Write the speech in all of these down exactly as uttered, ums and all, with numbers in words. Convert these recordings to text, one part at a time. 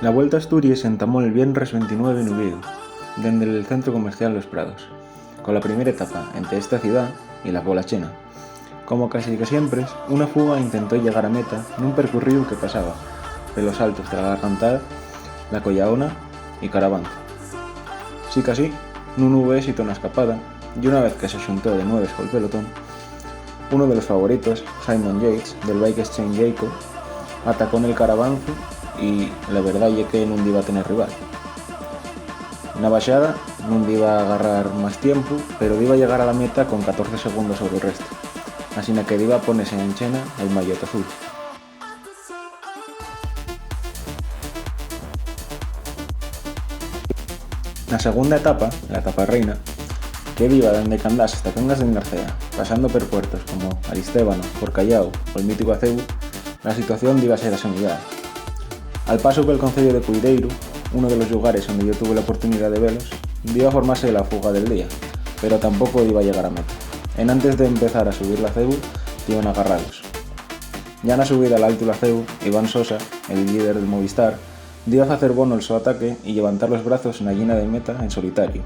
La Vuelta a Asturies entamó'l viernes ventinueve n'Uviéu, dende'l Centru Comercial Los Prados, cola primera etapa ente esta ciudá y la Pola Chena. Como casi que siempres, una fuga intentó llegar a meta nun percorríu que pasaba pelos altos de la Gargantá, la Collaona y Carabanza. Sicasí, nun hubo ésitu na escapada, y una vez que se xuntó de nueves col pelotón, uno de los favoritos, Simon Yates, del Bike Exchange Jayco, atacó nel carabanzu y la verdá ye que nun diba tener rival. Na baxada nun diba garrar más tiempu, pero diba llegar a la meta con catorce segundos sobre'l restu, asina que diba ponese en chena el maillot azul. Na segunda etapa, la etapa reina, que diba dende Candás hasta Cangas del Narcea, pasando per puertos como Aristébano, Porcayao o el mítico Acebu, la situación diba ser asemeyada. Al pasu pel conceyu de Cuideiru, uno de los llugares onde yo tuve la oportunidá de velos, diba formase la fuga del día, pero tampoco diba llegar a meta. Enantes d'empezar a subir l'Acebu, diben agarralos. Ya na subida al altu l'Acebu, Iván Sosa, el líder del Movistar, diba facer bono'l so ataque y llevantar los brazos na llina de meta en solitariu.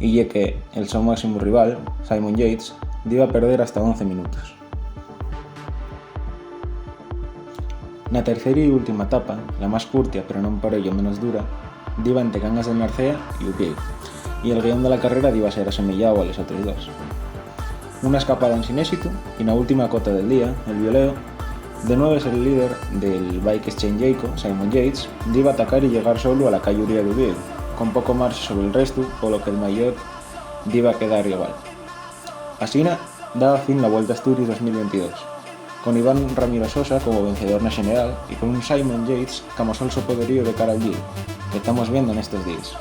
Y ye que el so máximu rival, Simon Yates, diba perder hasta once minutos. Na tercera y última etapa, la más curtia pero non por ello menos dura, diba ente Cangas del Narcea y Uviéu, y el guión de la carrera diba ser asemeyáu a les otres dos. Una escapada ensin ésitu, y na última cota del día, el violeo, de nueves el líder del Bike Exchange Jayco, Simon Yates, diba atacar y llegar solu a la cayuría d'Uviéu, con poco marxe sobre'l restu, polo que'l maillot diba quedar igual. Asina, daba fin la Vuelta a Asturies dos mil veintidós, con Iván Ramiro Sosa como vencedor na xeneral y con un Simon Yates qu'amosó'l so poderíu de cara al Giro, que tamos viendo nestos díes.